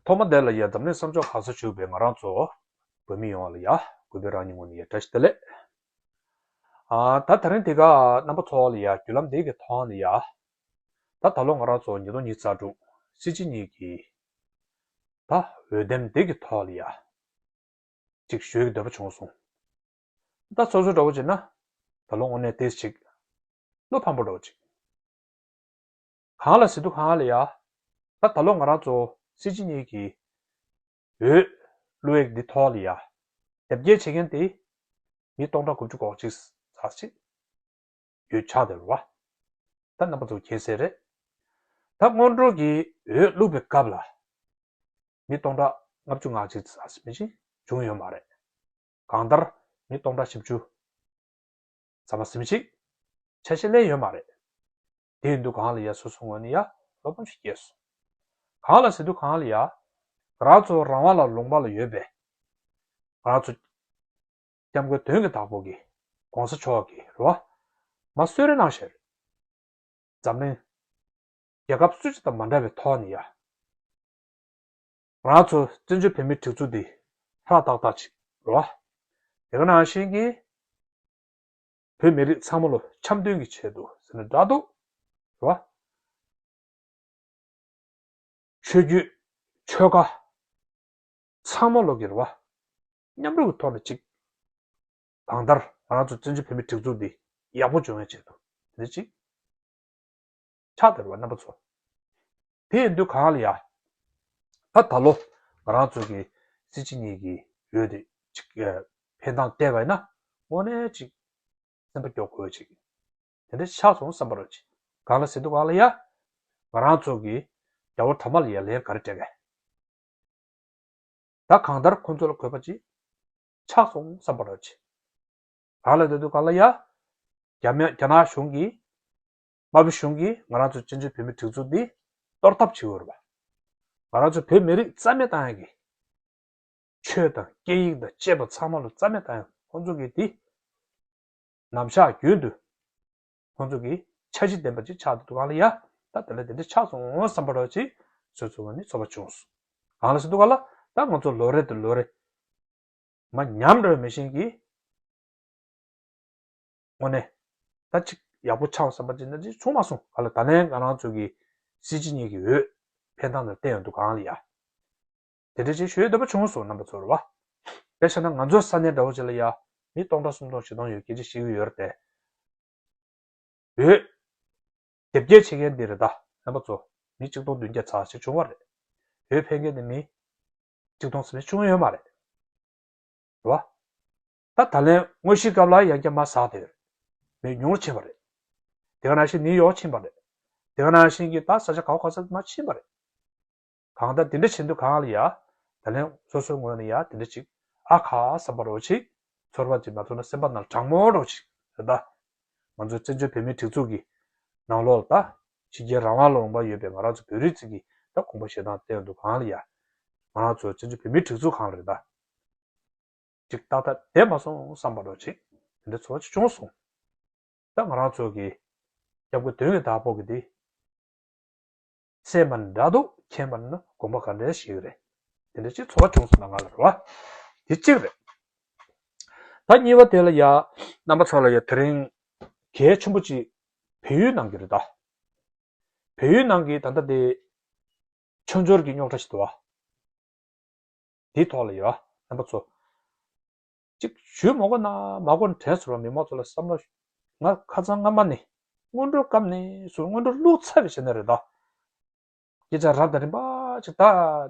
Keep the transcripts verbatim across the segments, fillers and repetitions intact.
ཐོག་མ་དེ་ལ་ཡ་འཛམ་གླིང་བསམ་ཕྱོགས་ག་ས་བཞུགས་པའི་ང་རང་ཚོ་བོད་མི་ཡོངས་ལ་ཡ་གུས་པའི་རང་ཉིད་ངོས་ནས་ཡ་བཀྲ་ཤིས་བདེ་ལེགས། ཨ་ད་ད་རིང་དེ་ག་རྣམ་པ་ཚོ་ལ་ཡ་བརྒྱུད་ལམ་འདི་གི་ཐོག་ནས་ཡ། ད་ད་ལོ་ང་རང་ཚོ་ཉིས་སྟོང་ཉི་ཤུ་རྩ་དྲུག་སྲིད་སྤྱི་གཉིས་ཀྱི་ད་འོས་འདེམས་འདི་གི་ཐོག་ལ་ཡ། ཅིག་ཞུ་གི་འདོད་པ་བྱུང་སོང་། ད་སོ་སོ་འདྲ་བོ་བྱས་ན། ད་ལོ་དངོས་གནས་ཏེས་ཅིག་བློ་ཕམ་པོ་འདྲ་བོ་ཅིག་གང་ལ་ཟེར་དུས་གང་ལ་ཡ། ད་ད་ལོ་ང་རང་ཚོ་སྲིད་སྤྱི་གཉིས་ཀྱི་འོས་བླུག་ཡས་འདི་ཐོག་ལ་ཡ། དེབ་སྐྱེལ་བྱེད་མཁན་དེ་མི་སྟོང་ཕྲག་དགུ་བཅུ་གོ་གཅིག་ཙམ་ཞིག་ཡོད་ཆགས་བསྡད་རེད་བ། ད་རྣམ་པ་ཚོ་མཁྱེན་གསལ་རེད། ད་སྔོན་འགྲོ་གི་འོས་བླུག་པའི་སྐབས་ལ་མི་སྟོང་ཕྲག་ལྔ་བཅུ་ང་གཅིག་ཙམ་ཞིག་མི་ཅིག་བྱུང་ཡོད་མ་རེད། གང་ལྟར་མི་སྟོང་ཕྲག་བཞི་བཅུ་ཙམ་ཟིན་ཞིག་ཆ་ཤས་ལེན་ཡོད་མ་རེད། དེ་ཡིན་དུས་གང་ལ་ཡ་སོ་སོ་ངོས་ནས་ཡ་བློ་ཕམ་ཞིག་སྐྱེས་སོང་། གང་ལ་ཟེར་དུས་གང་ལ་ཡ། ང་རང་ཚོ་རང་དབང་ལ་ལུང་པ་ལ་ཡོད་པའི། ང་རང་ཚོ་སྐྱབས་མགོན་དོན་གྱི་བདག་པོ་གི་༸གོང་ས་མཆོག་གི་རེད་བ། མ་གསོལ་རས་གནང་བཞག་རེད། འཛམ་གླིང་རྒྱལ་ཁབ་སུ་ཅིག་དང་མ་འདྲ་བའི་ཐོག་ནས་ཡ། ང་རང་ཚོ་བཙན་བྱོལ་བོད་མིའི་སྒྲིག་འཛུགས་འདི་ཧྲག་ཏག་ཏག་ཅིག་རེད་བ། དེ་ག་ནང་བཞིན་གྱི་བོད་མི་རིགས་ཚང་མ་ལོ་འཆམ་མཐུན་གྱི་ཆེད་དུ་ཟེར་ན་འདྲ་འདུག་རེད་བ། ཆོས་བརྒྱུད་ཆོལ་ཁ་ཚང་མ་ལོ་གི་རེད་བ། མཉམ་རུབ་ཀྱི་ཐོག་ནས་ཅིག་གང་ལྟར་ང་རང་ཚོ་བཙན་བྱོལ་བོད་མིའི་སྒྲིག་འཛུགས་འདི་ཡག་པོ་བྱུང་བའི་ཆེད་དུ་དེ་ཅིག་ཆགས་བསྡད་རེད་བ་རྣམ་པ་ཚོ། དེ་ཡིན་དུས་གང་ལ་ཡ། ད་ད་ལོ་ང་རང་ཚོ་གི་སྲིད་སྤྱི་གཉིས་ཀྱི་འོས་དེ་ཅིག་ཨ། ཕན་སྟངས་བལྟས་པ་ཡིན་ན་དངོས་གནས་ཅིག་སེམས་པ་སྐྱོ་དགོས་ཅིག་དེ་འདྲ་ཆགས་སོང་བསམ་པ་རེད་ཅིག་གང་ལ་ཟེར་དུས་གང་ལ་ཡ། ང་རང་ཚོ་གི་རྒྱལ་བ་དྲ་མ་ལ་ཡ་ལན་ག་རེ་སྤྲད་གས། ད་གང་ལྟར་ཁོང་ཚོ་ལ་དགོས་པ་ཅིག་ཆགས་སོང་བསམ་པ་རེད་ཅིག་གང་ལ་ཟེར་དུས་གང་ལ་ཡ། རྒྱ་མི་རྒྱ་ནག་གཞུང་གིས། དམར་པོ་གཞུང་གིས་ང་རང་ཚོ་བཙན་བྱོལ་བོད་མིའི་སྒྲིག་འཛུགས་འདི་གཏོར་ཐབས་བྱེད་འོས་རེད་པ། ང་རང་ཚོ་བོད་མི་རིགས་རྩ་མེད་བཏང་ཡག་གི། ཆོས་དང་སྐད་ཡིག་དང་བཅས་པ་ཚང་མ་ལ་རྩ་མེད་བཏང་ཡག་ཁོང་ཚོ་གིས་འདི། ནམ་ཞག་རྒྱུན་དུ། ཁོང་ཚོ་གིས་འཆར་གཞི་ལྡན་པ་ཅིག་ཆགས་འདུག་གང་ལ་ཡ། ད་དེ་ལ་དེ་འདྲ་ཆགས་སོང་བསམ་པ་རོ་ཅིག་སོ་སོ་ངོས་ནས་ཚོར་བ་བྱུང་སོང་། གང་ལ་ཟེར་དུས་གང་ལ་ད་ང་ཚོ་ལོ་རེ་དང་ལོ་རེ། མ་ཉམས་འགྲོ་བའི་མི་ཤེས་ཀྱི། དངོས་གནས། ད་ཅིག་ཡག་པོ་ཆགས་བསམ་པ་ཅིག་འདྲ་ཅིག་བྱུང་མ་སོང་ག་ལ། ད་ལན་ང་རང་ཚོ་གི་སྲིད་སྤྱི་གཉིས་ཀྱི་འོས་ཕན་སྟངས་ལ་བལྟས་ཡོང་དུས་གང་ལ་ཡ། དེ་འདྲ་ཅིག་ཞུ་ཡས་འདོད་པ་བྱུང་སོང་རྣམ་པ་ཚོར་བ། དཔེ་བཞག་ན་ང་ཚོ་ས་གནས་འདྲ་བོ་ཅིག་ལ་ཡ་མི་སྟོང་ཕྲག་སུམ་སྟོང་བཞི་སྟོང་ཡོད་སྐད་ཆ་བཤད་ཀྱི་ཡོད་རེད་དེ། འོས། དེབ་སྐྱེལ་བྱེད་མཁན་འདི་རེད་ད་རྣམ་པ་ཚོ། མི་གཅིག་སྟོང་བདུན་བརྒྱ་ཙམ་ཞིག་བྱུང་བ་རེད། འོས་ཕན་མཁན་འདི་མི་གཅིག་སྟོང་ཙམ་ཞིག་བྱུང་ཡོད་མ་རེད། རེད་བ། ད་ད་ལན་དངོས་གཞིའི་སྐབས་ལ་ཡང་བསྐྱར་མར་ཟག་བསྡད་ཡོད་རེད། མི་ཉུང་རུ་ཕྱིན་པ་རེད། དེ་ག་ནང་བཞིན་ནིའུ་ཡོག་ཕྱིན་པ་རེད། དེ་ག་ནང་བཞིན་གྱི་ད་ས་ཆ་ག་བ་ག་ས་མར་ཕྱིན་པ་རེད། གང་ལྟར་དེ་འདྲ་བྱེད་དུས་གང་ལ་ཡ། ད་ལན་སོ་སོའི་ངོས་ནས་ཡ་དེ་འདྲ་ཅིག་ཨ་ཁ་བསམ་པ་རོ་ཅིག་ཚོར་བ་ཅིག་མ་ཐོབ་ན་སེམས་པ་ནང་གྲང་མོ་རོ་ཅིག་རེད་ད། ང་ཚོའི་བཙན་བྱོལ་བོད་མིའི་སྒྲིག་འཛུགས་ཀྱི་ནང་ལོགས་ལ་ད་ཕྱི་རྒྱལ་རང་དབང་ལུང་པ་ཡོད་པའི་ང་རང་ཚོ་བོད་རིགས་ཚོ་གི་ད་དགོངས་པ་བཞེས་སྟངས་བལྟས་ཡོང་དུས་གང་ལ་ཡ། ང་རང་ཚོའི་བཙན་བྱོལ་བོད་མིའི་སྒྲིག་འཛུགས་གང་ལ་རེད་ད། ཅིག་ཏག་ཏག་བསྡད་མ་སོང་བསམ་པ་རོ་ཅིག་དེ་འདྲ་ཚོར་བ་ཅིག་བྱུང་སོང་། ད་ང་རང་ཚོ་གི་སྐྱབས་མགོན་དོན་གྱི་བདག་པོ་གི་དེ། སེམས་པ་འདྲ་འདུག་མཁྱེན་པ་ནི་དགོངས་པ་ག་འདྲ་ཞིག་རེད། དེ་འདྲ་ཅིག་ཚོར་བ་བྱུང་སོང་ན་ང་ལ་རེད་བ། དེ་གཅིག་རེད། ད་གཉིས་པ་དེ་ལ་ཡ། རྣམ་པ་ཚོ་ལ་ཡ་དེ་རིང་། གལ་ཆེན་པོ་ཅིག་བལ་ཡུལ་ནང་གི་རེད་ད། བལ་ཡུལ་ནང་གི་ད་ལྟ་དེ། ཆོས་འབྱོར་གྱི་རྙོག་དྲ་ཞིག་འདུག་བ། དེའི་ཐོག་ལ་ཡོད་རྣམ་པ་ཚོ། གཅིག་ཞུས་མ་དགོས་ན་མ་དགོས་ན་དྲན་སོང་བ། མི་མང་ཚོ་ལ་བསམ་བློ། ང་ཁ་སང་སྔ་མ་ནས་སྔོན་འགྲོའི་སྐབས་ནས་ཟུར་སྔོན་འགྲོ་བླུགས་ཚར་བའི་ཞེ་ན་རེད་ད། སྐད་ཆ་རབ་དང་རིམ་པ་ཅིག་ད་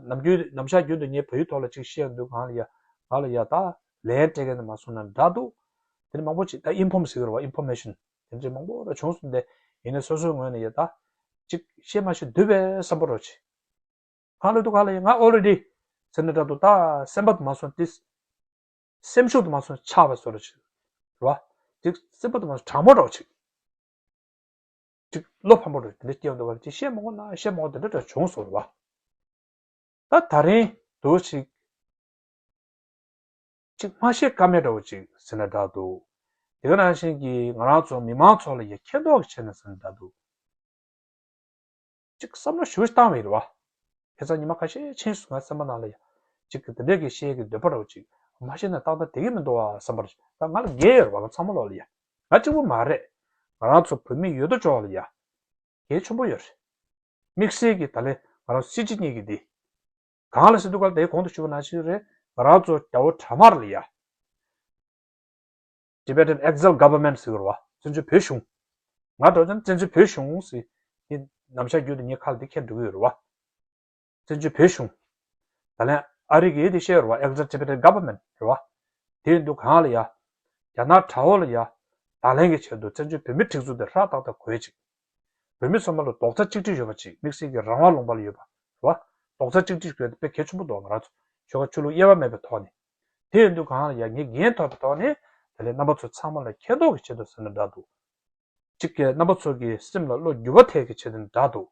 ནམ་རྒྱུན་ནམ་ཞག་རྒྱུན་དུ་ངས་བལ་ཡུལ་ཐོག་ལ་ཅིག་བཤད་འདུག་གང་ལ་ཡ། ང་ལ་ཡ་ད་ལན་སྤྲད་མཁན་དེ་མ་སོང་ན་འདྲ་འདུག་དེ་ནི་མང་པོ་ཅིག་ད་ཨིན་ཕོམ་ཟེར་གི་རེད་བ། ཨིན་ཕོ་མེ་ཤོན་དེ་འདྲ་མང་པོ་ར་བྱུང་སོང་སྟེ། ཡིན་ནའི་སོ་སོའི་ངོས་ནས་ཡ་ད་ཅིག་བཤད་མ་བཤད་འདུག་པས་བསམ་པ་རོ་ཅིག་གང་ལ་འདུག་ག་ལ་ཡིན་ང་ཨོ་རེ་ཌི་ཟེར་ན་འདྲ་འདུག་ད་སེམས་པ་དུ་མ་སོང་ཏིས། སེམས་ཤུགས་དུ་མ་སོང་ཆག་པ་བཟོ་འདྲ་ཅིག་རེད་བ། ཅིག་སེམས་པ་དུ་མ་སོང་གྲང་མོ་འདྲ་བོ་ཅིག་ཅིག་བློ་ཕམ་པོ་འདྲ་དེ་འདྲ་སྐྱེ་འདུག་ག་ཅིག་བཤད་མ་དགོས་ན་བཤད་མ་དགོས་དེ་འདྲ་འདྲ་བྱུང་སོང་རེད་བ། ད་ད་རིང་འདུག་ཅིག་ཅིག་མ་བཤད་ཀ་མེད་འདྲ་བོ་ཅིག་ཟེར་ན་འདྲ་འདུག་དེ་ག་ནང་བཞིན་གྱི་ང་རང་ཚོ་མི་མང་ཚོ་ལ་ཡ་མཁྱེན་རྟོགས་ཀྱི་ཆེད་ནས་ཟེར་ན་འདྲ་འདུག་ཅིག་བསམ་བློ་ཞེ་པོ་ཞིག་བཏང་བ་ཡིན་རེད་བ། ཁ་སང་ཉི་མ་ཁ་ཤས་ཕྱིན་སོང་། ང་སེམས་པ་ནང་ལ་ཡ། ཅིག་གི་དེ་འདྲས་ཀྱི་བཤད་ཀྱི་འདོད་པ་རོ་ཅིག་མ་བཤད་ན་ཏག་ཏག་དེ་གི་མི་འདུག་བ་བསམ་པར་ད་ང་ལ་འགན་ཡོད་རེད་བ། ང་ཚང་མ་ལོག་ལ་ཡ། ང་གཅིག་པུ་མ་རེད། ང་རང་ཚོ་བོད་མི་ཡོད་དོ་ཅོག་ལ་ཡ། གལ་ཆེན་པོ་ཡོད་རེད། དམིགས་བསལ་གྱི་ད་ལན་ང་རང་སྲིད་སྤྱི་གཉིས་ཀྱི་འདི། གང་ལ་ཟེར་དུས་སྐབས་དེའི་གོང་དུ་ཞུས་པ་ནང་བཞིན་རེད། ང་རང་ཚོ་རྒྱལ་བོ་གྲང་མར་ལ་ཡ། Tibetan Exile Government ཟེར་གྱི་རེད་བ། བཙན་བྱོལ་བོད་གཞུང་། ང་འདྲ་བོ་ཅན་བཙན་བྱོལ་བོད་གཞུང་ཟེར། འདི་ནམ་ཞག་རྒྱུན་དུ་ངའི་ཁ་ལ་འདི་འཁྱེར་འགྲོ་གི་ཡོད་རེད་བ། བཙན་བྱོལ་བོད་གཞུང་། ད་ལན་ཨ་རི་གིས་འདི་བཤད་ཡོད་རེད་བ། Exile Tibetan Government ཟེར་བ། དེ་ཡིན་དུས་གང་ལ་ཡ། རྒྱ་ནག་དགྲ་བོ་ལ་ཡ། ད་ལན་གྱི་ཆེད་དུ་བཙན་བྱོལ་བོད་མིའི་སྒྲིག་འཛུགས་དེ་ཧྲག་ཏག་ཏག་དགོས་ཅིག་བོད་མི་ཚང་མ་ལ་རྡོག་རྩ་གཅིག་སྒྲིལ་ཡོད་པ་ཅིག་དམིགས་བསལ་གྱི་རང་དབང་ལུང་པ་ལ་ཡོད་པ་རེད་བ། རྡོག་རྩ་གཅིག་སྒྲིལ་དགོས་དེ་དཔེ་གལ་ཆེན་པོ་འདུག་ང་རང་ཚོ་ཆོལ་ཁ་ཆོས་ལུགས་དབྱེ་བ་མེད་པའི་ཐོག་ནས། དེ་ཡིན་དུས་གང་ལ་ཡ་ངས་འགན་ཐོབ་པའི་ཐོག་ནས་དེ་ལས་རྣམ་པ་ཚོ་ཚང་མ་ལ་མཁྱེན་རྟོགས་ཀྱི་ཆེད་དུ་ཟེར་ན་འདྲ་འདུག་གཅིག་གིས་རྣམ་པ་ཚོ་གི་སེམས་ལ་བློ་འགྱུར་བ་ཐེབས་ཀྱི་ཆེད་དུ་འདྲ་འདུག་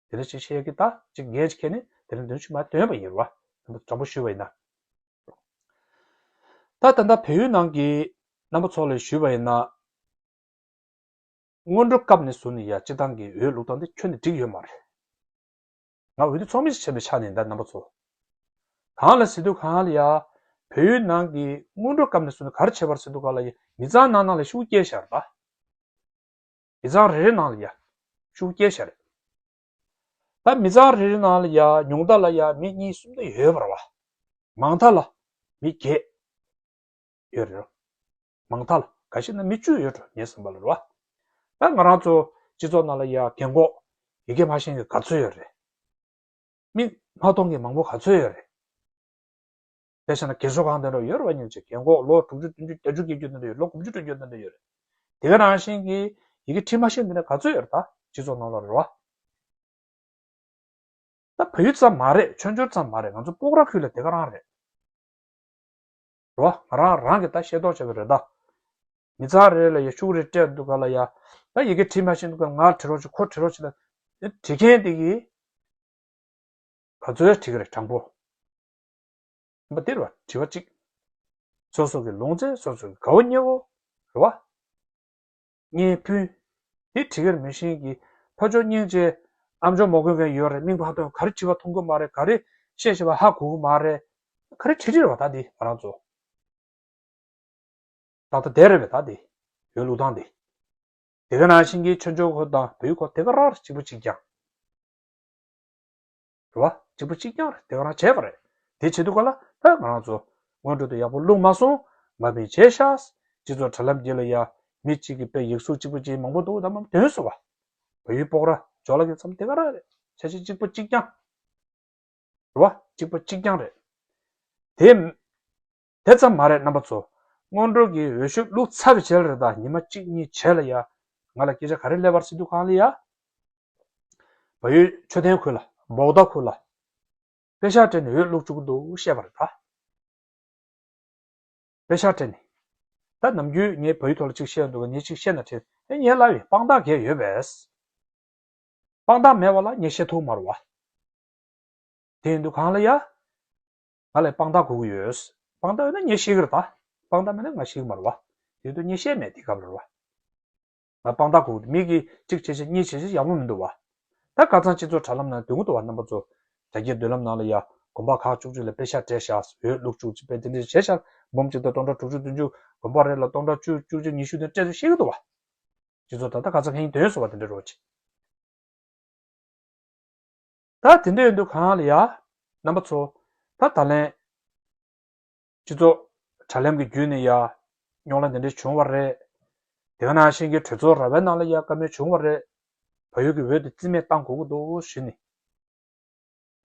དེ་འདྲ་ཅིག་བཤད་ཀྱི་ད་ཅིག་འགན་ཅིག་འཁྱེར་ནས་དེ་རིང་དོན་ཞུ་མ་དོན་པ་ཡིན་རེད་བ། དྲང་པོ་ཞུས་པ་ཡིན་ན། ད་ད་ལྟ་བལ་ཡུལ་ནང་གི་རྣམ་པ་ཚོ་ལ་ཞུས་པ་ཡིན་ན། སྔོན་འགྲོ་སྐབས་ནས་བཟུང་ནས་ཡ་སྤྱི་བཏང་གི་འོས་བླུག་སྟངས་དེ་ཁྱོན་ནས་འགྲིག་ཡོད་མ་རེད། ང་འོས་བསྡུ་ཚོགས་མི་ཞིག་བྱས་པའི་ཆ་ནས་ད་རྣམ་པ་ཚོ། གང་ལ་ཟེར་དུས་གང་ལ་ཡ། བལ་ཡུལ་ནང་གི་སྔོན་འགྲོ་སྐབས་ནས་བཟུང་ནས་ག་རེ་བྱས་པ་རེད་ཟེར་དུས་གང་ལ་ཡ་མི་ཚང་ནང་ནང་ལ་ཤུགས་སྐྱེལ་བཞག་རེད་ད། མི་ཚང་རེ་རེ་ནང་ལ་ཡ། ཤུགས་སྐྱེལ་བཞག་རེད། ད་མི་ཚང་རེ་རེ་ནང་ལ་ཡ་ཉུང་མཐའ་ལ་ཡ་མི་གཉིས་གསུམ་དེ་ཡོད་པ་རེད་བ། མང་མཐའ་ལ་མི་བརྒྱད་ཡོད་རེད། མང་མཐའ་ལ་ག་ཤེད་ན་མི་བཅུ་ཡོད་འགྲོ་ངའི་བསམ་པ་ལ་རེད་བ། ད་ང་རང་ཚོ་སྤྱི་ཚོགས་ནང་ལ་ཡ་རྒན་གོག་ཡི་གེ་མ་ཤེས་མཁན་ག་ཚོད་ཡོད་རེད། མི་མ་མཐོང་མཁན་མང་པོ་ག་ཚོད་ཡོད་རེད། དཔེ་བཞག་ན་རྒན་གསོ་ཁང་དེ་འདྲ་ཡོད་རེད་བ། སྙིང་རྗེ་རྒན་གོག་ལོ་དྲུག་ཅུ་བདུན་ཅུ་བརྒྱད་ཅུ་སྐྱེས་རྒྱུ་དེ་འདྲ་ཡོད། ལོ་དགུ་བཅུ་སྐྱེས་རྒྱུ་དེ་འདྲ་ཡོད་རེད། དེ་ག་ནང་བཞིན་གྱི་ཡི་གེ་འབྲི་མ་ཤེས་མཁན་དེ་འདྲ་ག་ཚོད་ཡོད་རེད་ད་སྤྱི་ཚོགས་ནང་ལ་རེད་བ། ད་བལ་ཡུལ་ཙམ་མ་རེད། མཆོད་འཇོར་ཙམ་མ་རེད། ང་ཚོ་སྤོག་ར་ཁུལ་ལ་དེ་ག་རང་རེད། རེད་བ། ང་རང་རང་གི་ད་ཤེས་རྟོགས་བྱས་པ་རེད་ད། མི་ཚང་རེ་ལ་ཡ་ཤུགས་རེ་སྤྲད་འདུག་ག་ལ་ཡ། ད་ཡི་གེ་བྲིས་མ་ཤེས་འདུག་ག་ང་བྲིས་རོགས་བྱེད་ཁོ་བྲིས་རོགས་བྱེད་ལ། བྲིས་མཁན་དེ་གིས་ག་ཚོད་བྲིས་ཀྱི་རེད་དྲང་པོ། ཡིན་པ་དེ་རེད་བ། དྲི་བ་གཅིག་སོ་སོ་གི་ལུང་ཚན་སོ་སོ་གི་དགའ་བོ་ཉེ་བོ་རེད་བ། གཉེན་སྤུན། དེ་བྲིས་ཀྱི་རེད། མི་ཤེས་ཀྱི་ཕ་ཆོས་སྙིང་རྗེ་ཨམ་ཅོག་མ་གོན་མཁན་ཡོད་རེད། མིང་ཕར་ཐོན་ག་རེ་བྲིས་པ་མཐོང་གི་མ་རེད། ག་རེ་བཤད་བཤད་པ་ཧ་གོ་གི་མ་རེད། ག་རེ་བྲིས་བྲིས་རེད་བ་ད་འདི་ང་རང་ཚོ། ད་ལྟ་དེ་རེད་པས་ད་དེ། འོས་བླུག་སྟངས་དེ། དེ་ག་ནང་བཞིན་གྱི་མཆོད་འཇོག་ཁོ་དང་བོད་ཡིག་ཁོ་དེ་ག་རང་རེད། གཅིག་པ་གཅིག་རྐྱང་། རེད་བ། གཅིག་པ་གཅིག་རྐྱང་རེད། དེ་ག་རང་བྱས་པ་རེད། དེ་བྱེད་དུས་ག་ལ་ད་ང་རང་ཚོ་སྔོན་འགྲོ་དེ་ཡག་པོ་བླུག་མ་སོང་། མ་བིན་བྱས་ཤག་སྤྱི་ཚོགས་དྲ་ལམ་བརྒྱུད་ལ་ཡ་མི་གཅིག་གི་དཔེ་ཡིག་གཟུགས་གཅིག་པ་གཅིག་མང་པོ་འདུག་ད་མ་དོན་སོ་བ། བོད་ཡིག་སྤོག་ར་ཇོ་ལ་གི་མཚམས་དེ་ག་རང་རེད། བྱས་བྱས་གཅིག་པ་གཅིག་རྐྱང་། རེད་བ། གཅིག་པ་གཅིག་རྐྱང་རེད། དེ། དེ་ཙམ་མ་རེད་རྣམ་པ་ཚོ། སྔོན་འགྲོ་གི་འོས་ཤོག་བླུགས་ཚར་བའི་རྗེས་ལ་རེད་ད། ཉི་མ་གཅིག་གཉིས་རྗེས་ལ་ཡ། ང་ལ་སྐད་ཆ་ག་རེ་སླེབས་པ་རེད་ཟེར་དུས་གང་ལ་ཡ། བལ་ཡུལ་མཆོད་རྟེན་ཁུལ་ལ་བོག་ད་ཁུལ་ལ། པེ་ཤག་སྤྲད་ནས་འོས་བླུགས་བཅུག་གི་འདུག་བཤད་པ་རེད་ད། པེ་ཤག་སྤྲད་ནས། ད་ནམ་རྒྱུན་ངས་བལ་ཡུལ་ཐོག་ལ་གཅིག་བཤད་འདུག་ག་ངས་གཅིག་བཤད་ན་དྲན། ཨེ་ངས་ལབ་ཡོད། དཔང་རྟགས་གས་ཡོད་པས། དཔང་རྟགས་མེད་པ་ལ་ངས་བཤད་ཐུབ་མ་རེད་བ། དེ་ཡིན་དུས་གང་ལ་ཡ། ང་ལ་དཔང་རྟགས་དགོས་ཀྱི་ཡོད། དཔང་རྟགས་ཡོད་ན་ངས་བཤད་ཀྱི་རེད་ད། དཔང་རྟགས་མེད་ན་ང་བཤད་ཀྱི་མ་རེད་བ། དེ་དུས་ངས་བཤད་མེད་དེ་སྐབས་ལ་རེད་བ། ང་དཔང་རྟགས་དགོས་ཀྱི་མི་གིས་གཅིག་བྱས་བྱས་གཉིས་བྱས་བྱས་ཡག་པོ་མི་འདུག་བ། ད་ཁ་སང་སྤྱི་ཚོགས་དྲ་ལམ་ནང་སྡོད་ཀྱི་འདུག་བ་རྣམ་པ་ཚོ། དྲ་རྒྱའི་མདུན་ལམ་ནང་ལ་ཡ། དགོན་པ་ཁག་བཅུ་གཅིག་ལ་པེ་ཤག་སྤྲད་ཤག་འོས་བླུགས་བཅུག་ཅིག་དཔེ་དེ་འདྲ་བྱས་ཤག་འབུམ་གཅིག་དང་སྟོང་ཕྲག་དྲུག་ཅུ་བདུན་ཅུ། དགོན་པ་རེ་ལ་སྟོང་ཕྲག་བཅུ་བཅུ་གཅིག་ཉི་ཤུ་དེ་སྤྲད་ཚུལ་བཤད་ཀྱི་འདུག་བ། སྤྱི་ཚོགས་ད་ལྟ་ཁ་སང་ཁ་ཉིན་དོན་སོ་བ་དེ་འདྲ་རོ་ཅིག་ད་དེ་འདྲ་ཡོད་དུས་གང་ལ་ཡ། རྣམ་པ་ཚོ། ད་ད་ལན། སྤྱི་ཚོགས་དྲ་ལམ་གྱི་བརྒྱུད་ནས་ཡ། རྙོག་གླེང་དེ་འདྲ་བྱུང་བ་རེད། དེ་ག་ནང་བཞིན་གྱི་གྲོས་ཚོགས་ར་བའི་ནང་ལ་ཡ་བཀའ་མོལ་བྱུང་བ་རེད། བལ་ཡུལ་གྱི་འོས་དེ་རྩིས་མེད་བཏང་དགོས་ཀྱི་འདུག་ཞུས་ནས།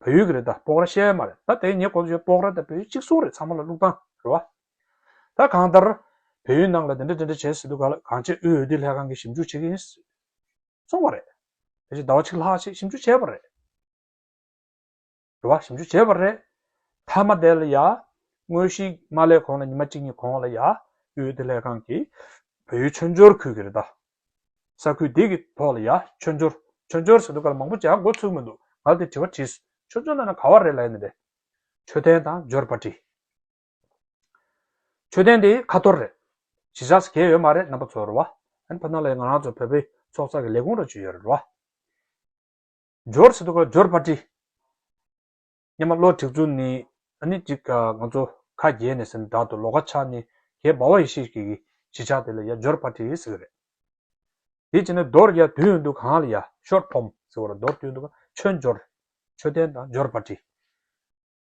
བལ་ཡུལ་གྱི་རེད་ད། སྤོག་ར་བཤད་ཡ་མ་རེད་ད། དེ་ངས་གོ་ཚོད་སྤོག་ར་དང་བལ་ཡུལ་གཅིག་མཚུངས་རེད། ཚང་མ་ལ་བླུག་སྟངས་རེད་བ། ད་གང་ལྟར། བལ་ཡུལ་ནང་ལ་དེ་འདྲ་དེ་འདྲ་བྱས་ཟེར་དུས་ག་ལ་གང་ཅི་དབུས་འོས་བསྡུ་ལྷན་ཁང་གིས་ཞིབ་འཇུག་བྱེད་ཀྱི་ཡིན། གསུངས་པ་རེད། དེ་བཞིན་ཟླ་བ་གཅིག་ལྷག་ཅིག་ཞིབ་འཇུག་བྱས་པ་རེད། རེད་བ། ཞིབ་འཇུག་བྱས་པ་རེད། མཐའ་མ་དེ་ལ་ཡ། དངོས་གཞི་མ་སླེབས་གོང་ལ་ཉི་མ་གཅིག་གཉིས་གོང་ལ་ཡ། དབུས་འོས་བསྡུ་ལྷན་ཁང་གིས་བལ་ཡུལ་མཆོད་འཇོར་ཁུལ་གྱི་རེད་ད། ས་ཁུལ་འདི་གི་ཐོག་ལ་ཡ། མཆོད་འཇོར། མཆོད་འཇོར་ཟེར་དུས་ག་ལ་མང་པོ་ཅིག་ཡང་མགོ་ཚོས་མི་འདུག་ང་ལ་དེ་དྲི་བ་དྲིས། མཆོད་འཇོར་ལབ་ན་ག་བ་རེད་ལབ་ཡིན་ནི་རེད། མཆོད་རྟེན་དང་འབྱོར་པ་འདྲི། མཆོད་རྟེན་དེ་ཁ་ཐོར་རེད། གཞིས་ཆགས་སུ་གས་ཡོད་མ་རེད་རྣམ་པ་ཚོ་རེད་བ། ཨ་ནི་ཕ་ན་ལ་ང་རང་ཚོ་བོད་པའི་ཚོགས་གཙོ་གི་ལས་ཁུངས་ར་ཅིག་ཡོད་རེད་བ། འབྱོར་ཟེར་དུས་སྐབས་འབྱོར་པ་འདྲི། སྔོན་མ་བློ་གྲོས་ཚུལ་ནི་ཨ་ནི་ཅིག་ང་ཚོ་ཁ་རྒྱས་ནས་ཟེར་ནས་འདྲ་འདུག་ལོ་ཁ་ཆག་ནི་རྒྱལ་བ་བ་ཡེ་ཤེས་ཀྱི་གཞིས་ཆགས་དེ་ལ་ཡ་འབྱོར་པ་ཊི་ཟེར་གི་རེད། དེ་བྱས་ནས་མདོར་ཡ་དུས་ཡུན་དུ་གང་ལ་ཡ་ཤོར་ཕོམ་ཟེར་བ་རེད། མདོར་དུས་ཡུན་དུ་གང་ཆོས་འབྱོར། མཆོད་རྟེན་དང་འབྱོར་པ་ཊི།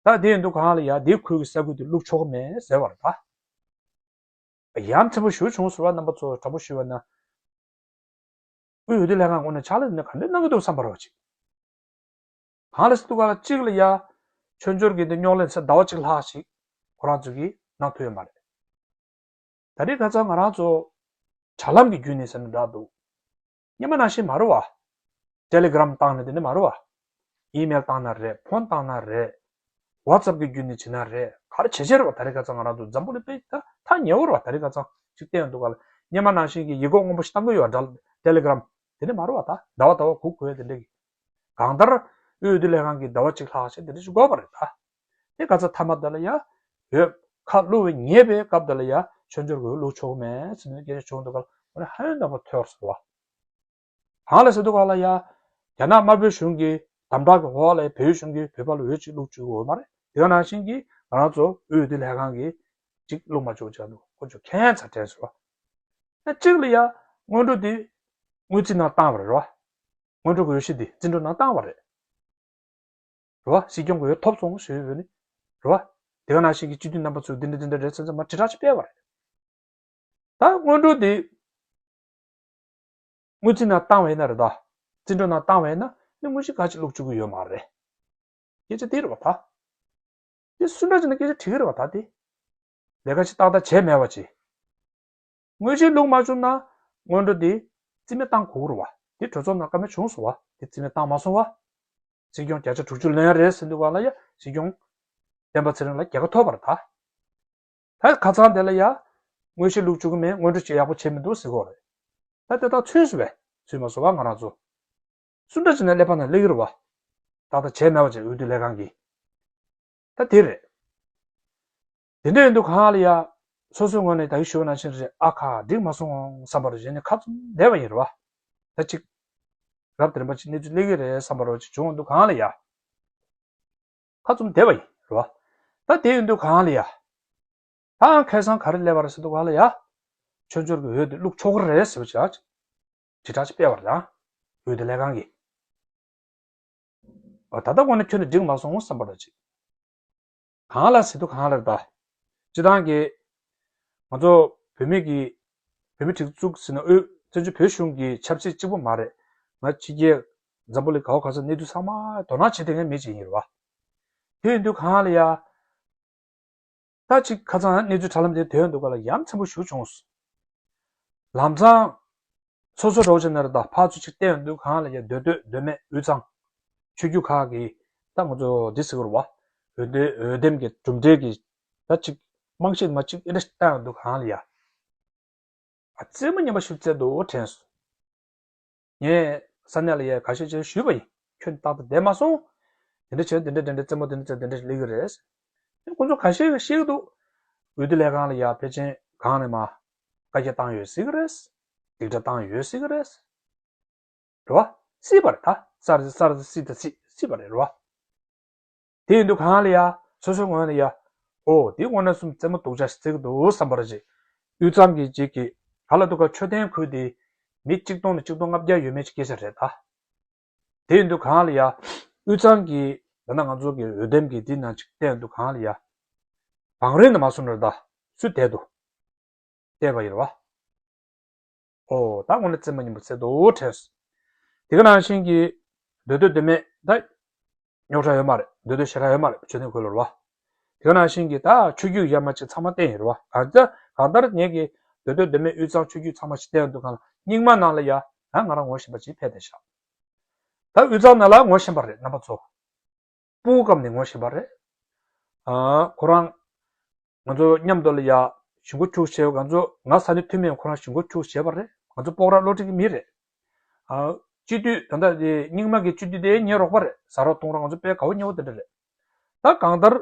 ད་དེ་ཡིན་དུས་གང་ལ་ཡ་དེའི་ཁུལ་གྱི་ས་ཁུལ་དུ་བླུག་ཆོག་གི་མེད་ཟེར་བ་རེད་ད། ཡ་མཚན་པོ་ཞེ་པོ་བྱུང་ཟེར་བ། རྣམ་པ་ཚོ་དྲང་པོ་ཞུས་པ་ན། དབུས་འོས་བསྡུ་ལྷན་ཁང་ངོས་ནས་ཕྱག་ལས་ནི་ག་འདྲ་གནང་གི་འདུག་བསམ་པ་རེད་བ་ཅིག་གང་ལ་ཟེར་དུས་གང་ལ་གཅིག་ལ་ཡ་མཆོད་འབྱོར་གྱི་འདི་རྙོག་གླེང་ཟེར་ཟླ་བ་གཅིག་ལྷག་ཞིག་ཁོ་རང་ཚོ་གིས་གནང་ཐུབ་ཡོད་མ་རེད། ད་རེས་ཁ་སང་ང་རང་ཚོ་དྲ་ལམ་གྱི་བརྒྱུད་ནས་ཟེར་ན་འདྲ་འདུག་སྔོན་མ་ནང་བཞིན་མ་རེད་བ། ཊེ་ལི་གྷི་རམ་བཏང་ནས་དེ་འདྲ་མ་རེད་བ། ཨི་མེལ་བཏང་ན་རེད། ཕོན་བཏང་ན་རེད། ཝ་ཙབ་གི་བརྒྱུད་ནས་བྱེད་ན་རེད། ག་རེ་བྱེད་བྱེད་རེད་བ། ད་རེས་ཁ་སང་ང་རང་ཚོ་འཛམ་བུ་གླིང་དཔེ་ད་ཐག་ཉེ་བོ་རེད་བ། ད་རེས་ཁ་སང་ཅིག་བལྟས་ཡོང་དུས་ག་ལ་སྔོན་མ་ནང་བཞིན་གྱི་ཡིག་སྐོགས་སྔོན་པོ་ཞིག་བཏང་གི་ཡོད་འདྲ། ཊེ་ལི་གྷི་རམ་དེ་འདྲ་མ་རེད་བ། ད་ཟླ་བ་ཟླ་བ་སྒུག་དགོས་དེ་འདྲ་གི་གང་ལྟར་དབུས་འོས་བསྡུ་ལྷན་ཁང་གིས་ཟླ་བ་གཅིག་ལྷག་ཞིག་དེ་འདྲ་ཞིག་དགོས་པ་རེད་ད། དེ་ག་ཚོད་ཐ་མ་དེ་ལ་ཡ་འོས་ཁ་བླུག་པའི་ཉེས་པའི་སྐབས་དེ་ལ་ཡ་མཆོད་འཇོར་གྱི་འོས་བླུག་ཆོག་མེད་ཟེར་ནས་སྐད་ཆ་བྱུང་འདུག་ག་ལ་ཧ་ཡང་ནག་པོ་ཐོས་སོང་བ། གང་ལ་ཟེར་དུས་ག་ལ་ཡ། རྒྱ་ནག་དམར་པོའི་གཞུང་གི་དམ་དྲག་གི་འོག་ལ་བོད་གཞུང་གིས་བོད་པ་ལ་འོས་གཅིག་བླུག་བཅུག་གི་ཡོད་མ་རེད། དེ་ག་ནང་བཞིན་གྱི་ང་རང་ཚོ་དབུས་འོས་བསྡུ་ལྷན་ཁང་གིས་གཅིག་བླུག་མ་བཅུག་བྱས་འདུག་ཁོ་ཚོ་ཁྱད་མཚར་དྲན་སོང་བ། ཨ་གཅིག་ལ་ཡ་སྔོན་འགྲོ་དེ་སྔོན་རྩིས་ནང་བཏང་བ་རེད་བ། སྔོན་འགྲོ་གི་འོས་གཞི་དེ་བརྩི་འགྲོ་ནང་བཏང་བ་རེད། རེད་བ། སྲིད་སྐྱོང་གི་འོས་ཐོབ་སོང་ཞུས་ཡོད་ནི། རེད་བ། དེ་ག་ནང་བཞིན་གྱི་སྤྱི་འཐུས་རྣམ་པ་ཚོས་འདི་འདྲ་འདི་འདྲ་རེད་ཟེར་ཚང་མ་དྲིལ་བསྒྲགས་ཅིག་སྤེལ་བ་རེད། ད་སྔོན་འགྲོ་འདི་སྔོན་རྩིས་ནང་བཏང་བ་ཡིན་ན་རེད་ད། བརྩི་འགྲོ་ནང་བཏང་བ་ཡིན་ན་ནི་དངོས་གཞི་ག་ཅིག་བླུག་བཅུག་གི་ཡོད་མ་རེད། སྐད་ཆ་འདི་རེད་བ་ད། འདི་སུ་འདྲ་ཅིག་ན་སྐད་ཆ་དྲི་གི་རེད་བ་ད་འདི། ལས་ཀ་ཅིག་ཏག་ཏག་བྱས་མེད་པ་ཅིག་དངོས་གཞི་བླུག་མ་བཅུག་ན་སྔོན་འགྲོ་འདི་རྩིས་མེད་བཏང་དགོས་ཀྱི་རེད་བ། འདི་གྲོས་ཚོགས་ནང་བཀའ་མོལ་བྱུང་སོང་བ། འདི་རྩིས་མེད་བཏང་མ་སོང་བ། སྲིད་སྐྱོང་བརྒྱ་ཆ་དྲུག་ཅུ་ལོན་རེད་ཟེར་འདུག་ག་ལ་ཡ་སྲིད་སྐྱོང་སྤེན་པ་ཚེ་རིང་ལ་རྒྱལ་ཁ་ཐོབ་པ་རེད་ད། ད་ཁ་སང་དེ་ལ་ཡ་དངོས་གཞི་བླུག་བཅུག་གི་མེད། སྔོན་འགྲོ་ཅིག་ཡག་པོ་བྱས་མི་འདུག་ཟེར་གོ་རེད། ད་དེ་དག་ཚུད་སོང་བས། ཚུད་མ་སོང་བ་ང་རང་ཚོ། སུ་འདྲ་བྱས་ནས་ཀླད་པ་ནང་སླེབས་ཀྱི་རེད་བ། ཏག་ཏག་བྱས་མེད་པ་བྱས་འོས་བསྡུ་ལས་ཁང་གིས། ད་དེ་རེད། དེ་འདྲ་ཡིན་དུས་གང་ལ་ཡ། སོ་སོའི་ངོས་ནས་ད་གིན་ཞུས་པ་ནང་བཞིན་རེད། ཨ་ཁ་འགྲིག་མ་སོང་བསམ་པ་རེད། གཞན་ནས་ཁ་བཙུམ་བསྡད་པ་ཡིན་རེད་བ། ད་ཅིག་རབ་དེ་རིམ་པ་ཅིག་གནས་ཚུལ་སླེབས་ཀྱི་རེད་བསམ་པ་རེད་བ་ཅིག་བྱུང་འདུག་གང་ལ་ཡ། ཁ་བཙུམ་བསྡད་པ་ཡིན་རེད་བ། ད་དེ་ཡིན་དུས་གང་ལ་ཡ། ད་ཁ་སང་ག་རེ་སླེབས་པ་རེད་ཟེར་དུས་གང་ལ་ཡ། མཆོད་འཇོར་གྱི་འོས་དེ་བླུག་ཆོག་གི་རེད་ཟེར་བ་ཅིག་དྲིལ་བསྒྲགས་ཅིག་སྤེལ་བ་རེད་ད། འོས་བསྡུ་ལས་ཁང་གིས། ཨ་ད་ལྟ་ངོས་ནས་ཁྱོན་ནས་འགྲིག་མ་སོང་བསམ་པ་རེད་ཅིག་གང་ལ་ཟེར་དུས་གང་ལ་རེད་ད། སྤྱི་བཏང་གི་ང་ཚོ་བོད་མི་གི་བོད་མི་སྒྲིག་འཛུགས་ཟེར་ན་དབུས་བཙན་བྱོལ་བོད་གཞུང་གི་ཆབ་སྲིད་གཅིག་པུ་མ་རེད། ང་ཕྱི་རྒྱལ་འཛམ་བུ་གླིང་ག་བ་ག་ས་གནས་ཚུལ་ཚང་མ་དོ་སྣང་བྱེད་བསྡད་མཁན་མི་ཅིག་ཡིན་རེད་བ། དེ་ཡིན་དུས་གང་ལ་ཡ། ད་ཅིག་ཁ་སང་གནས་ཚུལ་དྲ་ལམ་དེ་ཐོན་འདུག་ག་ལ་ཡ་མཚན་པོ་ཞེ་པོ་བྱུང་སོང་། ལམ་སང་སོ་སོ་འདྲ་བོ་ཅིག་ན་རེད་ད། ཕར་ཚུར་ཅིག་བལྟས་ཡོང་དུས་གང་ལ་ཡ་མདོ་སྟོད་མདོ་སྨད་དབུས་གཙང་ཆོས་བརྒྱུད་ཁག་གི་ད་ང་ཚོ་འདི་ཟེར་གི་རེད་བ། འོས་འདེམས་འོས་འདེམས་ཀྱི་གྲུབ་འབྲས་ཀྱི་ད་ཅིག་རྨང་གཞི་མ་ཅིག་ཨེ་འདྲ་ཞིག་བལྟས་ཡོང་དུས་གང་ལ་ཡ། ཨ་རྩེད་མོ་རྙིང་པ་ཞིག་རྩེ་འདུག་དྲན་སོང་། ངས་ས་གནས་ལ་ཡ་ཁ་ཤས་ཅིག་ཞུས་པ་ཡིན། ཁྱོན་ཏག་ཏག་བསྡད་མ་སོང་། དེ་འདྲ་བྱས་དེ་འདྲ་དེ་འདྲ་རྩེད་མོ་དེ་འདྲ་བྱས་དེ་འདྲ་ཞིག་སླེབས་ཀྱི་རེད། ཁོང་ཚོ་ཁ་ཤས་ཤིག་ཤེས་ཀྱི་འདུག་འོས་བསྡུ་ལས་ཁང་ལ་ཡ་ཕལ་ཆེར་གང་ནས་མ་བཀའ་རྒྱ་བཏང་ཡོད་སྲིད་ཀྱི་རེད། སྡིགས་ར་བཏང་ཡོད་སྲིད་ཀྱི་རེད། རེད་བ། སྲིད་པ་རེད་ད། ས་རེད་ས་རེད་སྲིད་ད་སྲིད་སྲིད་པ་རེད་རེད་བ། དེ་ཡིན་དུས་གང་ལ་ཡ། སོ་སོའི་ངོས་ནས་ཡ། ཨོ་དེ་དངོས་གནས་སུ་རྩེད་མོ་སྡུག་ཅག་ཞིག་རྩེ་གི་འདུག་བསམ་པ་རེད་ཅིག་དབུས་གཙང་གི་ཅིག་གི་ག་ལ་འདུག་ག་མཆོད་རྟེན་ཁུལ་དེ་མི་གཅིག་སྟོང་ནས་གཅིག་སྟོང་ལྔ་བརྒྱ་ཡོད་མེད་ཅིག་སྐད་ཆ་རེད་ད། དེ་ཡིན་དུས་གང་ལ་ཡ། དབུས་གཙང་གི་ད་ལྟ་ང་ཚོ་གི་འོས་འདེམས་ཀྱི་འདི་ནང་ཅིག་བལྟས་ཡོང་དུས་གང་ལ་ཡ། བང་རིམ་ནས་མ་སོང་ན་རེད་ད། སུ་བསྡད་འདུག་བལྟས་པ་ཡིན་རེད་བ། ཨོ་ད་དངོས་གནས་རྩེད་མོ་རྙིང་པ་རྩེ་འདུག་དྲན་སོང་། དེ་ག་ནང་བཞིན་གྱི་མདོ་སྟོད་མདོ་སྨད་ད་རྙོག་དྲ་ཡོད་མ་རེད། མདོ་སྟོད་ཞེ་དྲག་ཡོད་མ་རེད། མཆོད་རྟེན་ཁུལ་ལ་རེད་བ། དེ་ག་ནང་བཞིན་གྱི་ད་ཆོས་བརྒྱུད་ཡར་མར་ཅིག་ཚང་མ་བསྟན་ཡོད་རེད་བ། གང་ལྟར་གང་ལྟར་ངེད་ཀྱི་མདོ་སྟོད་མདོ་སྨད་དབུས་གཙང་ཆོས་བརྒྱུད་ཚང་མ་ཞིག་བསྟན་ཡོང་དུས་གང་ལ་རྙིང་མ་ནང་ལ་ཡ་ང་ང་རང་ངོ་ཤེས་པ་ཅིག་ཕེབས་བསྡད་ཤག་ད་དབུས་གཙང་ནང་ལ་ངོ་ཤེས་པ་རེད་རྣམ་པ་ཚོ། སྤུ་གུ་སྐབས་ནས་ངོ་ཤེས་པ་རེད། ཨ་ཁོ་རང་ང་ཚོ་མཉམ་དུ་ལ་ཡ་ཞི་འགོ་ཁྱུག་བྱས་པ། ང་ཚོ་ང་ས་གནས་འཐུས་མི་ཁོ་རང་ཞི་འགོ་ཁྱུག་བྱས་པ་རེད། ང་ཚོ་སྤོག་ར་བློ་གྲོས་ཀྱི་མི་རེད། ཨ་སྤྱི་འཐུས་ད་ལྟ་དེ་རྙིང་མ་གི་སྤྱི་འཐུས་དེ་ངའི་རོགས་པ་རེད། ཟ་རོགས་གཏོང་རོགས་ང་ཚོ་དཔེ་དགའ་བོ་ཉེ་བོ་དེ་འདྲ་རེད། ད་གང་ལྟར་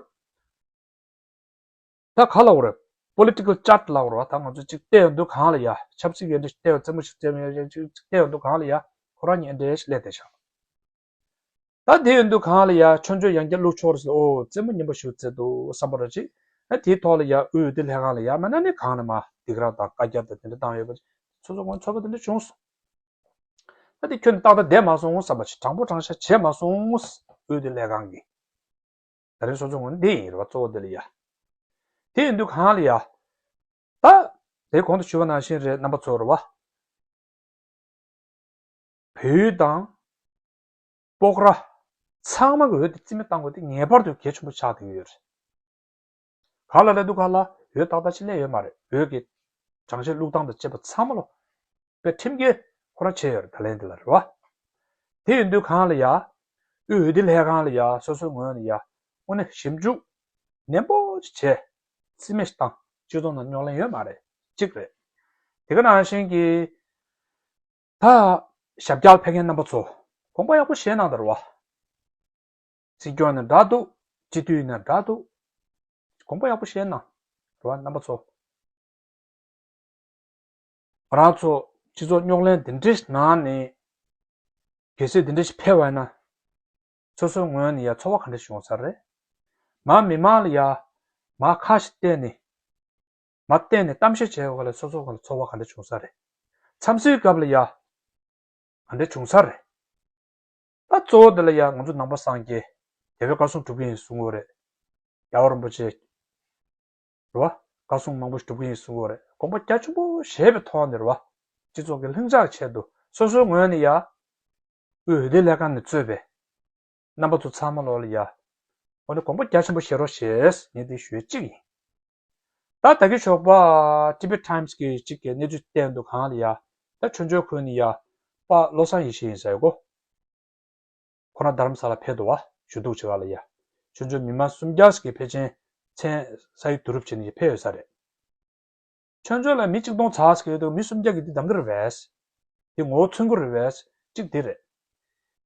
ད་ག་ལབ་དགོས་རེད། པོ་ལི་ཊི་ཀལ་ཅཱརཊ་ལབ་དགོས་རེད་བ། ད་ང་ཚོ་གཅིག་བལྟས་ཡོང་དུས་གང་ལ་ཡ་ཆབ་སྲིད་ཀྱི་འདྲ་ཞིག་བལྟས་ཡོང་རྩེད་མོ་ཞིག་རྩེད་མོ་ཡ་གཅིག་བལྟས་ཡོང་དུས་གང་ལ་ཡ་ཁོ་རང་གཉིས་འདྲ་ཞིག་སླེབས་བསྡད་ཤག་ད་དེ་ཡིན་དུས་གང་ལ་ཡ་ཆོས་འབྱོར་ཡང་བསྐྱར་བླུགས་ཆོག་རེད་ཟེར། ཨོ་རྩེད་མོ་རྙིང་པ་ཞིག་རྩེ་འདུག་བསམ་པ་རེད་ཅིག་ཨ་དེའི་ཐོག་ལ་ཡ་དབུས་འོས་བསྡུ་ལྷན་ཁང་ལ་ཡ་མ་ན་ནི་གང་ནས་མ་སྡིགས་ར་དང་བཀའ་རྒྱ་དང་དེ་འདྲ་བཏང་ཡོད་པ་ཚོ་ཚོ་ངོ་ཚོར་བ་དེ་འདྲ་བྱུང་སོང་། ད་དེ་ཁྱོན་ཏག་ཏག་བསྡད་མ་སོང་བསམ་པ་ཞིག་དྲང་པོ་དྲང་བཞག་བྱས་མ་སོང་། དབུས་འོས་བསྡུ་ལྷན་ཁང་གིས། ད་རེས་སོ་སོ་ངོས་ནས་འདི་ཡིན་རེད་བ། གཙོ་བོ་འདི་ལ་ཡ། དེ་ཡིན་དུས་གང་ལ་ཡ། ད། དེ་གོང་དུ་ཞུས་པ་ནང་བཞིན་རེད། རྣམ་པ་ཚོ་རེད་བ། བལ་ཡུལ་དང་། སྤོག་ར། ཚང་མ་གི་འོས་དེ་རྩིས་མེད་བཏང་དགོས་དེ་ངེས་པར་དུ་གལ་ཆེན་པོ་ཆགས་བསྡད་ཀྱི་ཡོད་རེད། ག་ལ་ལས་འདུག་ག་ལ་འོས་ཏག་ཏག་ཅིག་སླེབས་ཡོད་མ་རེད། འོས་ཀྱི་གྲངས་བཤེར་བླུགས་སྟངས་དང་བཅས་པ་ཚང་མ་ལོ། དཔེ་ཁྲིམས་འགལ་ཁོ་རང་བྱས་ཡོད་རེད། ད་ལན་འདི་ལ་རེད་བ། དེ་ཡིན་དུས་གང་ལ་ཡ། དབུས་འོས་བསྡུ་ལྷན་ཁང་ལ་ཡ་སོ་སོའི་ངོས་ནས་ཡ། དངོས་གནས་ཞིབ་འཇུག་ནན་པོ་ཅིག་བྱས། རྩིས་མེད་བཏང་། སྤྱི་ཚོགས་ནང་རྙོག་གླེང་ཡོད་མ་རེད། གཅིག་རེད། དེ་ག་ནང་བཞིན་གྱི། ད། ཞབས་བཀྱག་ཕེབས་མཁན་རྣམ་པ་ཚོ། དགོངས་པ་ཡག་པོ་བཞེས་གནང་དང་རེད་བ། སྲིད་སྐྱོང་ཡིན་ན་འདྲ་འདུག་སྤྱི་འཐུས་ཡིན་ན་འདྲ་འདུག་དགོངས་པ་ཡག་པོ་བཞེས་གནང་། རེད་བ་རྣམ་པ་ཚོ། ང་རང་ཚོ་སྤྱི་ཚོགས་རྙོག་གླེང་འདི་འདྲའི་ནང་ནས། གལ་སྲིད་འདི་འདྲ་ཞིག་ཕེབས་པ་ཡིན་ན། སོ་སོའི་ངོས་ནས་ཡ་ཚོར་བ་ག་འདྲ་ཞིག་ཡོང་ས་རེད། མ་མི་མང་ལ་ཡ། མ་ཁ་ཞིག་བལྟས་ནས། མ་བལྟས་ནས་གཏམ་བཤད་བྱས་པ་ལ་སོ་སོ་ག་ལ་ཚོར་བ་ག་འདྲ་བྱུང་ས་རེད། འཚམས་གཟིགས་སྐབས་ལ་ཡ། ག་འདྲ་བྱུང་ས་རེད། ད་གཙོ་བོ་འདི་ལ་ཡ་ང་ཚོ་ནང་པ་སངས་རྒྱས། རྒྱལ་བའི་བཀའ་སྲུང་སྒྲུབ་མཁན་ཡིན་གསུང་གི་ཡོད་རེད། རྒྱལ་བ་རིན་པོ་ཆེ། རེད་བ། བཀའ་སྲུང་མང་པོ་ཞིག་སྒྲུབ་མཁན་ཡིན་གསུང་གི་ཡོད་རེད། དགོངས་པ་རྒྱ་ཆེན་པོ་བཞེས་པའི་ཐོག་ནས་རེད་བ། སྤྱི་ཚོགས་ཀྱི་ལྷིང་འཇགས་ཆེད་དུ་སོ་སོའི་ངོས་ནས་ཡ། དབུས་འོས་བསྡུ་ལྷན་ཁང་ནས་གཙོས་པའི། རྣམ་པ་ཚོ་ཚང་མ་ལོག་ལ་ཡ། འོ་ནི་དགོངས་པ་རྒྱ་ཆེན་པོ་བཞེས་རོགས་ཞེས་ངས་འདི་ཞུ་ཡས་གཅིག་ཡིན། ད་ད་གི་ཞོགས་པ་Tibet Times་གི་གཅིག་གི་གནས་ཚུལ་བསྟན་འདུག་གང་ལ་ཡ། ད་ཆོས་འབྱོར་ཁུལ་ནས་ཡ། པ་བློ་བཟང་ཡེ་ཤེས་ཡིན་ཟེར་གོ། ཁོ་རང་རྡ་རམ་ས་ལ་ཕེབས་འདུག་བ། ཞུ་གཏུག་བྱེད་ག་ལ་ཡ། ཆོས་འབྱོར་མི་མང་སུམ་བརྒྱ་ཞིག་གིས་ཕལ་ཆེར་མཚན་ས་ཡིག་བསྡུ་རུབ་བྱས་ནས་ཕེབས་ཡོད་ས་རེད། ཆོས་འབྱོར་ལ་མི་གཅིག་སྟོང་ཙམ་ཞིག་ཡོད་འདུག་མི་སུམ་བརྒྱ་གིས་འདི་གདམ་གི་རེད་པས། འདི་ངོ་བོ་མཚོན་གི་རེད་པས། གཅིག་འདི་རེད།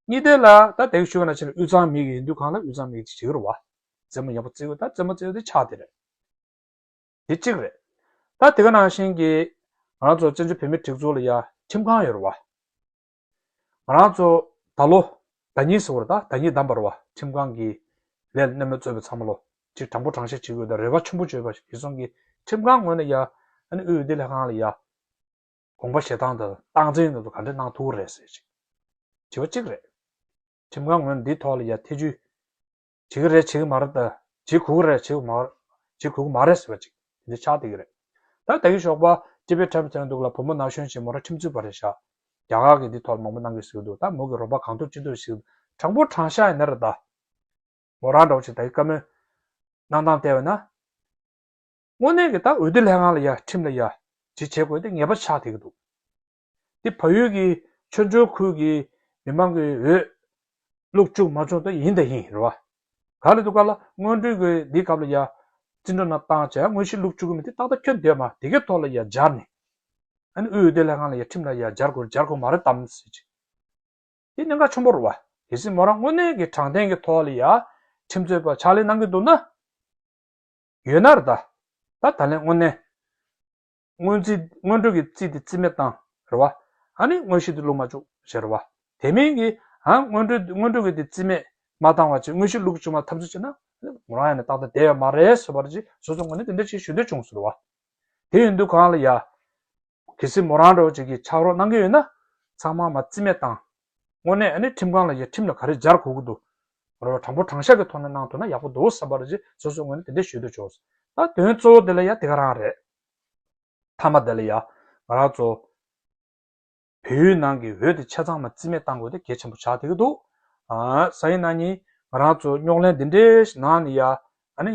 གཉིས་དེ་ལ་ད་དེ་གི་ཞུ་བ་ན་ཕྱིར་དབུས་གཙང་མི་གི་ཡིན་དུས་གང་ལ་དབུས་གཙང་མི་གི་བྱེད་ཀྱི་རེད་བ། རྩེད་མོ་ཡག་པོ་རྩེ་དགོས། ད་རྩེད་མོ་རྩེ་དགོས་དེ་ཆགས་དེ་རེད། དེ་གཅིག་རེད། ད་དེ་ག་ནང་བཞིན་གྱི། ང་རང་ཚོ་བཙན་བྱོལ་བོད་མིའི་སྒྲིག་འཛུགས་ལ་ཡ་ཁྲིམས་ཁང་ཡོད་རེད་བ། ང་རང་ཚོ་ད་ལོ། ཟླ་ཉིན་ཟེར་བ་རེད། ད་ཟླ་ཉིན་བདམས་པ་རེད་བ། ཁྲིམས་ཁང་གི་ལས་སྣེ་མོ་གཙོས་པའི་ཚང་མ་ལོ། ཅིག་དྲང་པོ་དྲང་བཞག་བྱེད་དགོས་དང་རེ་བ་ཆེན་པོ་བཅོལ་བ་ཞིག་ཡིན་སོང་གི་ཁྲིམས་ཁང་ངོས་ནས་ཡ། ཨ་ནི་དབུས་འོས་བསྡུ་ལྷན་ཁང་ལ་ཡ། དགོངས་པ་བཞེས་སྟངས་དང་སྟངས་འཛིན་དེ་ཚོ་ག་འདྲ་གནང་ཐུབ་ཀྱི་རེད་ཟེར་ཅིག་དྲི་བ་གཅིག་རེད། ཁྲིམས་ཁང་ངོས་ནས་འདིའི་ཐོག་ལ་ཡ་ཐེ་ཇུས། བྱེད་ཀྱི་རེད་བྱེད་ཀྱི་མ་རེད་ད། བྱེད་དགོས་ཀྱི་རེད་བྱེད་དགོས་མ་རེད། བྱེད་དགོས་ཀྱི་མ་རེད་ཟེར་བ་ཅིག་དེ་འདྲ་ཆགས་བསྡད་ཀྱི་རེད། ད་ད་གི་ཞོགས་པ་Tibet Times་དེ་འདུག་ལ་བུ་མོ་ན་གཞོན་ཞིག་མོ་རང་ཁྲིམས་རྩོད་པ་རེད་ཤག་རྒྱ་གར་གྱི་འདི་ཐོག་ལ་མང་པོ་གནང་གི་ཟེར་གི་འདུག་ད་མོ་གི་རོགས་པ་གང་ཐུབ་ཅི་ཐུབ་ཞིག་དྲང་པོ་དྲང་བཞག་ཡིན་ན་རེད་ད། མོ་རང་འདྲ་བོ་ཅིག་ད་གི་བཀའ་མོལ་གནང་སྟངས་བལྟས་པ་ན། དངོས་གནས་ཀྱི་ད་འོས་བསྡུ་ལྷན་ཁང་ལ་ཡ་ཁྲིམས་ལ་ཡ་ཇི་བྱེད་དགོས་དེ་ངེས་པ་ཆགས་བསྡད་ཀྱི་འདུག་འདི་བལ་ཡུལ་གྱི་ཆོས་འབྱོར་ཁུལ་གྱི་མི་མང་གི་འོས་བླུགས་བཅུག་མ་བཅུག་ད་ཡིན་ད་ཡིན་རེད་བ། ག་ལ་འདུག་ག་ལ་སྔོན་འགྲོའི་གི་འདི་སྐབས་ལ་ཡ་བརྩི་འགྲོ་ན་བཏང་བྱས་དངོས་གཞི་བླུགས་བཅུག་གི་མི་དེ་ཏག་ཏག་ཁྱོན་བསྡད་མ་དེ་གའི་ཐོག་ལ་ཡ་སྦྱར་ནས། ཨ་ནི་དབུས་འོས་བསྡུ་ལྷན་ཁང་ལ་ཡ་ཁྲིམས་ལ་ཡ་སྦྱར་དགོས་སྦྱར་དགོས་མ་རེད་དམ་ཟེར་ཅིག་དེ་གནད་འགག་ཆེན་པོ་རེད་བ། གལ་སྲིད་མོ་རང་དངོས་གནས་ཀྱི་དྲང་བདེན་གྱི་ཐོག་ལ་ཡ་ཁྲིམས་རྩོད་པ་ཕྱག་ལས་གནང་གི་འདུག་ན། ཡོད་ན་རེད་ད། ད་ད་ལན་དངོས་གནས། སྔོན་རྩིས་སྔོན་འགྲོ་གི་རྩིས་དེ་རྩིས་མེད་བཏང་རེད་བ། ཨ་ནི་དངོས་གཞི་དེ་བླུགས་མ་བཅུག་ཞེས་རེད་བ། དེ་མིན་གྱི་ཨ་སྔོན་འགྲོ་སྔོན་འགྲོ་གི་དེ་རྩིས་མེད་མ་བཏང་བ་ཅིག་དངོས་གཞི་བླུགས་བཅུག་མ་ཐབས་ཚུལ་བྱས་ན། མོ་རང་ཡང་ནས་ཏག་ཏག་བསྡད་ཡོད་མ་རེད་ཟེར་བ་ཅིག་སོ་སོ་ངོས་ནས་དེ་འདྲ་ཅིག་ཞུ་འདོད་བྱུང་ཟེར་བ། དེ་ཡིན་དུས་གང་ལ་ཡ། གལ་སྲིད་མོ་རང་འདྲ་བོ་ཅིག་གིས་ཕྱག་རོགས་གནང་གི་ཡོད་ན། ཚང་མ་མ་རྩིས་མེད་བཏང་། དངོས་གནས་ཨ་ནི་ཁྲིམས་ཁང་ལ་ཡ་ཁྲིམས་ལ་ག་རེ་སྦྱར་དགོས་ཀྱི་འདུག་རོ་དྲང་པོ་དྲང་བཞག་གི་ཐོག་ནས་གནང་ཐུབ་ན་ཡག་པོ་འདུག་བསམ་པ་རེད་ཅེས་སོ་སོའི་ངོས་ནས་དེ་འདྲ་ཞུ་འདོད་བྱུང་། ད་དོན་གཙོ་བོ་དེ་ལ་ཡ་དེ་ག་རང་རེད། མཐའ་མ་དེ་ལ་ཡ་ང་རང་ཚོ་བལ་ཡུལ་ནང་གི་འོས་དེ་ཆ་ཚང་མ་རྩིས་མེད་བཏང་དགོས་དེ་གལ་ཆེན་པོ་ཆགས་བསྡད་ཀྱི་འདུག་ཨ་སང་ཉིན་གནངས་ཉིན་ང་རང་ཚོ་རྙོག་གླེང་འདི་འདྲའི་ནང་ནས་ཡ་ཨ་ནི་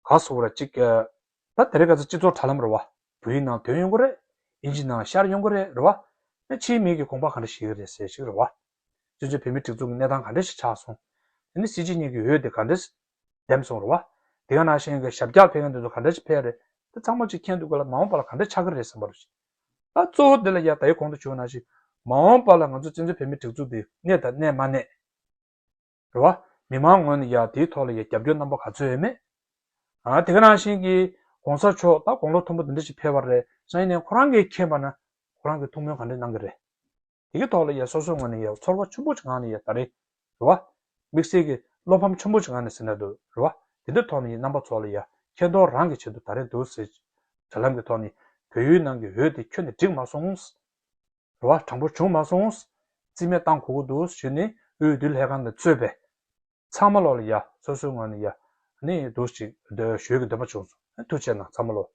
ག་སོགས་ར་ཅིག་ད་དེ་རིང་ཁ་སང་སྤྱི་ཚོགས་དྲ་ལམ་རེད་བ། བོད་ཡིག་ནང་ཐོན་ཡོང་གི་རེད། ཨིན་ཇི་ནང་ཤར་ཡོང་གི་རེད་རེད་བ། ཨ་ཕྱིའི་མི་གིས་དགོངས་པ་ག་འདྲ་བཞེས་ཀྱི་རེད་ཟེར་ཞིག་རེད་བ། བཙན་བྱོལ་བོད་མིའི་སྒྲིག་འཛུགས་ཀྱི་གནས་སྟངས་ག་འདྲ་ཞིག་ཆགས་སོང་། ཨ་ནི་སྲིད་སྤྱི་གཉིས་ཀྱི་འོས་དེ་ག་འདྲ་འདེམས་སོང་རེད་བ། དེ་ག་ནང་བཞིན་གྱི་ཞབས་བཀྱག་ཕེབས་མཁན་དེ་ཚོ་ག་འདྲ་ཞིག་ཕེབས་རེད། དེ་ཚང་མ་ཅིག་མཁྱེན་དུས་སྐབས་ལ་མ་འོངས་པ་ལ་ག་འདྲ་ཆགས་ཀྱི་རེད་བསམ་པ་རེད། ད་གཙོ་བོ་དེ་ལ་ཡ་ད་ཡི་གོང་དུ་ཞུས་པ་ནང་བཞིན་མ་འོངས་པ་ལ་ང་ཚོ་བཙན་བྱོལ་བོད་མིའི་སྒྲིག་འཛུགས་དེ་གནས་དང་གནས་མ་གནས། རེད་བ། མི་མང་ངོས་ནས་ཡ་དེའི་ཐོག་ལ་ཡ་རྒྱབ་སྐྱོར་རྣམ་པ་ག་ཚོད་ཡོད་མེད། ཨ་དེ་ག་ནང་བཞིན་གྱི་གོང་ས་མཆོག་ད་དགུང་ལོ་མཐོན་པོ་འདི་འདྲ་ཞིག་ཕེབས་པ་རེད། སང་ཉིན་ནས་ཁོ་རང་གིས་མཁྱེན་པ་ན་ཁོ་རང་གིས་ཐུགས་སྨོན་ག་འདྲ་གནང་གི་རེད། དེ་གའི་ཐོག་ལ་ཡ་སོ་སོའི་ངོས་ནས་ཡ་ཚོར་བ་ཆེན་པོ་ཅིག་ངང་ནས་ཡ་ད་རེས་ རེད་བ། དམིགས་བསལ་གྱི་བློ་ཕམ་ཆེན་པོ་ཞིག་ང་ནས་ཟེར་ན་འདུག་རེད་བ། དེ་འདྲ་ཐོག་ནས་རྣམ་པ་ཚོ་ལ་ཡ། ཁྱེད་རང་རང་གི་ཆེད་དུ་ད་རེས་འདུག་ཟེར། དྲ་ལམ་གྱི་ཐོག་ནས་བལ་ཡུལ་ནང་གི་འོས་དེ་ཁྱོན་ནས་འགྲིག་མ་སོང་། རེད་བ། དྲང་པོ་བྱུང་མ་སོང་། རྩིས་མེད་བཏང་དགོས་ཀྱི་འདུག་ཞུས་ནས་འོས་བསྡུ་ལྷན་ཁང་དང་གཙོས་པའི་ཚང་མ་ལོག་ལ་ཡ། སོ་སོའི་ངོས་ནས་ཡ། ནི་འདུག་ཅིག་འདོད་ཞུ་གི་འདོད་པ་བྱུང་སོང་། ཐུགས་རྗེ་གནང་ཚང་མ་ལོག